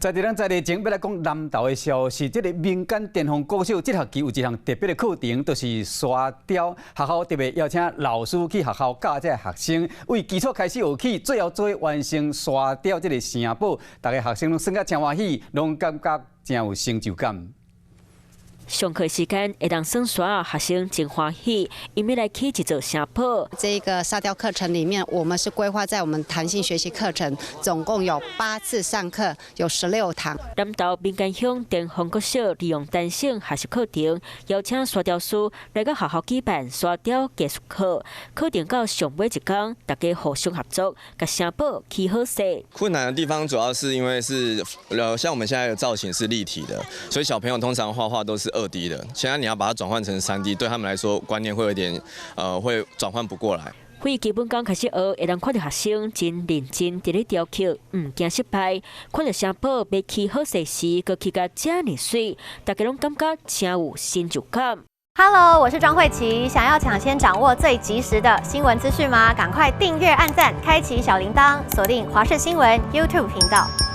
在這咱在日前欲來講南投的消息，這个民間電風國小這學期有一項特別的課程，就是沙雕。學校特別邀請老師去學校教這个學生，為基礎開始學起，最後做完成沙雕這个城堡，逐个學生攏耍甲誠歡喜，攏感覺誠有成就感。上課時間會當耍沙，學生真歡喜，𪜶欲來起一座城堡。這個沙雕課程裡面，我們是規劃在我們彈性學習課程，總共有8次上課，有16堂。南投民間鄉電風國小利用彈性學習課程，邀請沙雕師來到學校舉辦沙雕技術課。課程到上尾一工，大家互相合作，共城堡起好勢。困難的地方主要是因為是，像我們現在的造型是立體的，所以小朋友通常畫畫都是2D 的，現在你要把它轉換成3D，對他們來說觀念會有點，會轉換不過來。從基本功開始學，會當看著學生真認真佇咧雕刻，毋驚失敗。看著城堡欲起好勢時，閣起甲遮爾媠，大家攏感覺誠有成就感。 Hello，我是莊慧琪，想要搶先掌握最及時的新聞資訊嗎？趕快訂閱、按讚、開啟小鈴鐺，鎖定華視新聞 YouTube 頻道。